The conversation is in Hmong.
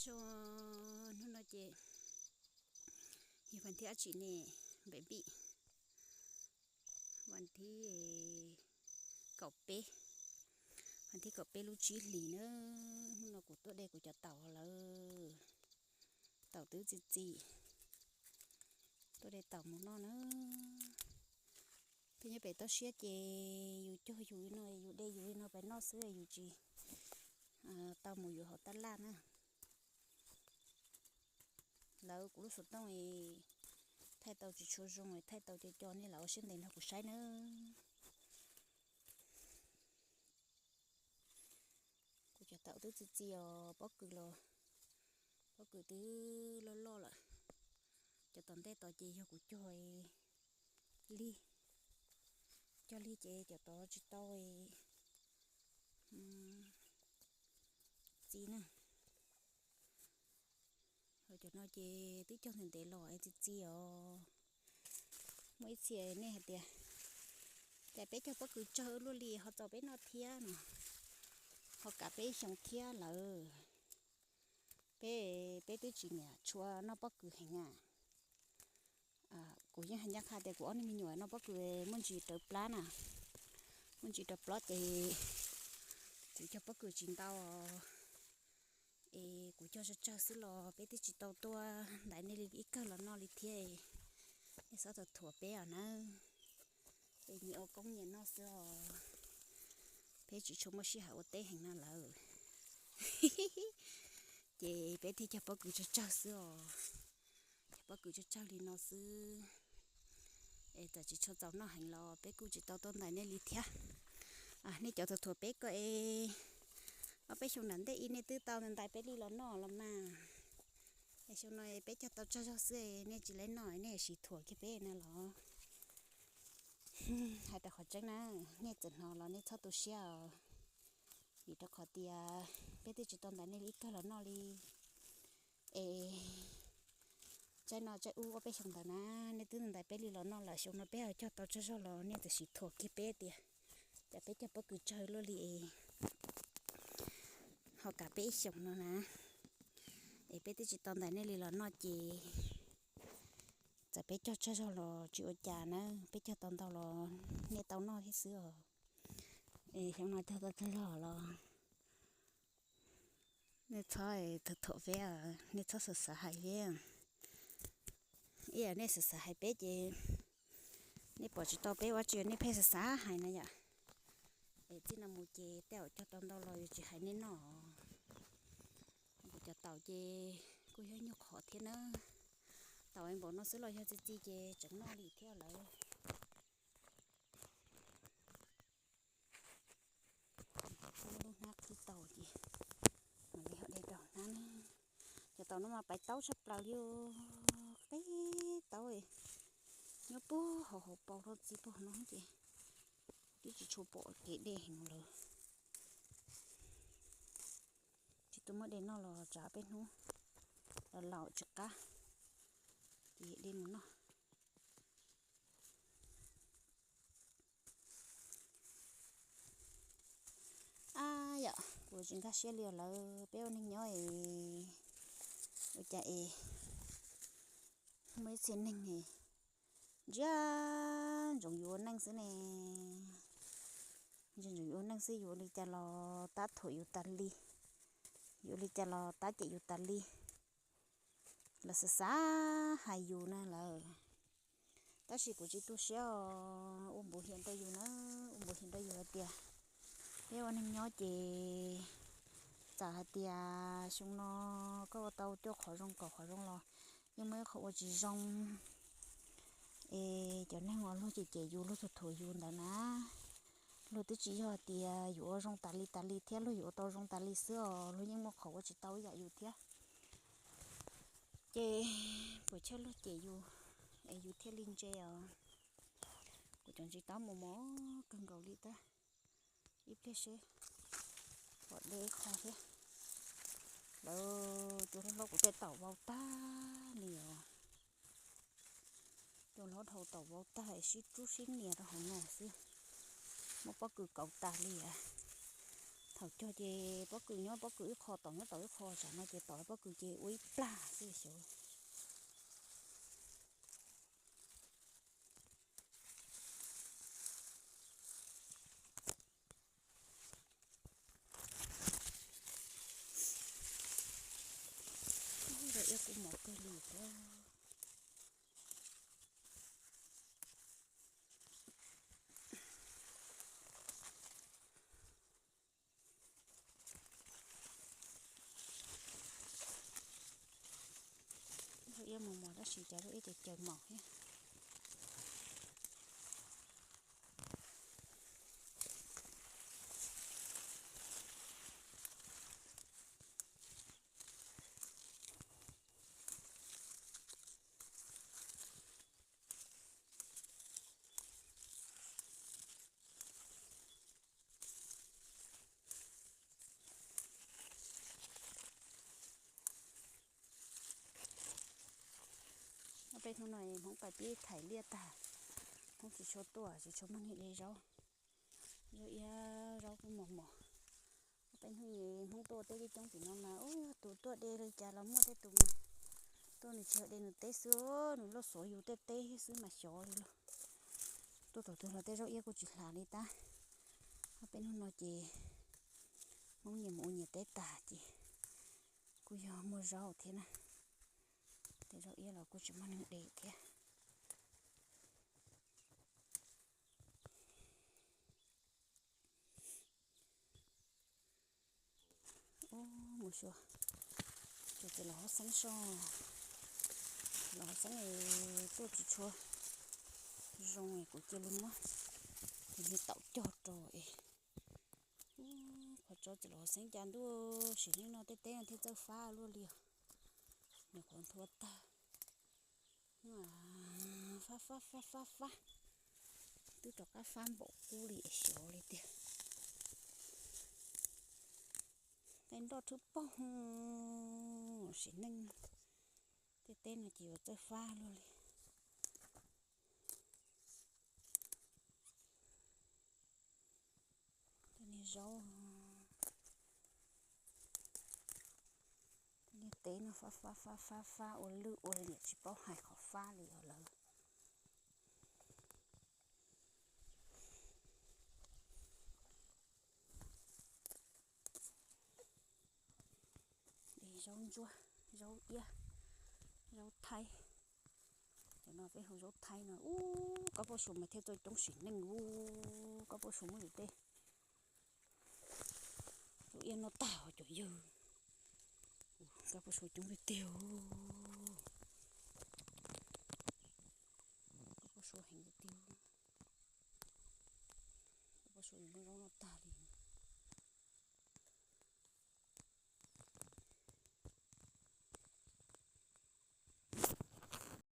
Tso, hnub no ces yog vas thib dab tsi ne? Npem npim, vas thib kaum peb, vas thib kaum peb lub tsib hlis na. Hnub no kuv tuaj de kuv cov taum lawm. Taum twb txi txiv, tuaj de taum mus noj na. Peb nyob pem toj siab ces yus cog yus li no, yus de yus li no pem noj xwb, yus tsis tau mus yuav hauv tab laj na. Lawv kuv lub xov tooj thaij tau tsis tshua zoo, thaij tau co co, nej lam ua siab ntev nrog kuv saib nawb. Kuv cov taum twb txi txiv os, pob kws los, pob kws twb loj loj lawm. Cov tom ntej tod ces yog kuv cog lig, cog lig ces cov tod tsis tau txi na. Cov no ces twb cog ntev ntev los es txi txiv os. Muaj ib txhia nej hais tias, cas peb cog pob kws tsawg luaj li ho txaus peb noj thiab no, ho kav peb xyoo thiab lawm. Peb, peb twb tsis niam tshua noj pob kws heev na. Kuv yeej hais ncaj qha tias kuv ob niag me nyuam noj pob kws muaj ntsis rawv plab na, muaj ntsis rawv plab ces kuv cog pob kws tsis ntau. Es kuv cog tsawg tsawg xwb los peb twb tsis tau tuaj ntais nej li ib kawg los noj li thiab. Nej txhob thuam thuam peb os nawb. Es nyias ua koob nyias noj xwb os. Peb tsis tshua muaj sij hawm ua teb heev no lawm. Ces peb thiaj cog pob kws tsawg tsawg xwb os. Cog pob kws tsawg tsawg li no xwb. Es txawm tsis tshua txaus noj heev los peb kuj tsis tau tuaj ntais nej li thiab. Nej cov thuam thuam peb ko es, ob peb xyoo nram ntej ib nej twb tau ntais peb li los noj los mas. Es xyoo no peb cog tau tsawg zog xwb nej tsis laib noj nej siv thuam kiag peb na los. Hais rau qhov tseeb na, nej txawm hnov los nej txhob tu siab os. Vim rau qhov tias peb twb tsis tau ntais nej li ib kawg los noj li. Es tsaib no tsaib ub ob peb xyoo ntawd na, nej twb ntais peb li los noj lawm, xyoo no peb ho cog tau tsawg zog los nej txawm siv thuam kiag peb tias, cas peb cog pob kws tsawg luaj li es ho kav peb ib xyoos no na. Es peb twb tsis tau ntais nej li los noj ces txawm peb cog tsawg zog los tsis ua cas na, peb cog tau ntau los nej tau noj thiab xwb os. Es xyoo no cog tau tsawg zog los nej txhob thuam thuam peb, nej txhob xav xav hais peb. Ib yam nej xav xav hais peb ces nej pom tsis tau peb ua tsi nej pheej xav xav hais na yom. Es txij no mus ces tej zaum cog tau ntau los yuav tsis hais nej noj. Kuv cov taum ces kuj yog nyuag qhov thiab na. Taum npaum no xwb los yog txi txiv ces tseem noj li thiab lawm. Lub hnab qhib tau ces mam li ho de rau hnab na. Cov taum no mas paiv taub tshaj plaws li, peb taub nyob puag hauv hauv paus rau txiv puag no ces twb tsis tshua pom kev de heev lawm. Tsis tuaj muab de noj los tsam peb hnub los laus tsis qab, ces de mus noj. Ab yom, kuv tsis nkag siab li os lawv, peb ua neeg nyob es ua cas es muaj ib txhia neeg es ntsia ntsoov yus ua neej xwb ne. Ntsia ntsoov yus ua neej xwb, yus ua li cas los tab thuam yus tas li, yus ua li cas los tab cem yus tas li, lawv xav xav hais yus na lawm. Tab sis kuv tsis tu siab os, ua npuv hiam rau yus na, ua npuv hiam rau yus hais tias peb ua neeg nyob ces txawm hais tias xyoo no koj ua tau cuaj qhov zoo kaum qhov zoo los yeej muaj ib qhov ua tsis zoo. Es cov neeg uas luag cem cem yus, luag thuam thuam yus ntawd na, luag twb tsis yog hais tias yus ua zoo tas li tas li thiab, luag yuav ua tau zoo tas li xwb os, luag yeej muaj qhov ua tsis tau ib yam yus thiab. Ces puas chawj luag cem yus es yus thiaj li ntse os. Kuv cov ntsis taub mus mos kawg nkaus li tab, ib pliag seb pom deb qho thiab. Lawv cua hlob hlob kuv tej taum vau tag li os. Cua hlob dhau taum vau tag sib rub sib nias rau hauv no xwb. Muab pob kws kauv tas li as. Thaum cog ces pob kws nyob pob kws ib qho, tom nyob tom ib qho, tsam no ces tom pob kws ces ua ib plag xwb xyov. Zaub iab kuj mos kawg li thiab. Zaub iab mos mos tab sis cov zaub iab ces caws maum thiab. Ob peb hnub no Hmoob pais pib thaiv liaj tag, Hmoob tsis tshua tuaj, tsis tshua muaj neeg de zaub. Zaub iab zaub kuj mos mos. Ob peb hnub Hmoob tuaj teb coob coob tim no mas ub, tus tuaj de li cas los muaj, tej tus mas tuaj nws tsis yog de nws teb xwb, nws luaj xuav yus tej teb xwb mas xyov li lauj. Tuaj thaum twg los tej zaub iab kuj tsis hla li tab. Ob peb hnub no ces Hmoob nyias mus ua nyias teb tag ces kuj yog muaj zaub thiab na. Tej zaub iab los kuj tsis muaj neeg de thiab. Ub, mus xyuas, tsuas txiv laus hauv xeeb soj, txiv laus hauv xeeb es tuaj tsis tshua zoo es kuv cia li muab tus niag taum cog rau es. Ub, qhov tso txiv laus hauv xeeb cas ntuj, sim neej no tej teb no thiaj txawj fab luaj li os. Nws qhuav nthua tag. Fab fab fab fab fab, twb rov qab fab npaum qub li es xyov li tiag. Tej nroj thwb paug, sim neej tej teb no ces yuav txawj fab luaj li. Tej niag zaub, tej niag teb no fab fab fab fab fab ua lwj ua liam tsis paub hais qhov fab li os lawv. Zaub ntsuab, zaub iab, zaub thaib. Cov no peb hu zaub thaib no. Ub, kab poj su mas thiaj txawj coob sim neej ub, kab poj su muab yus tej zaub iab noj tag os cov yawg. Kab poj su coob tiag tiag. Kab poj su heev tiag tiag. Kab poj su yus muab zaub noj tag li.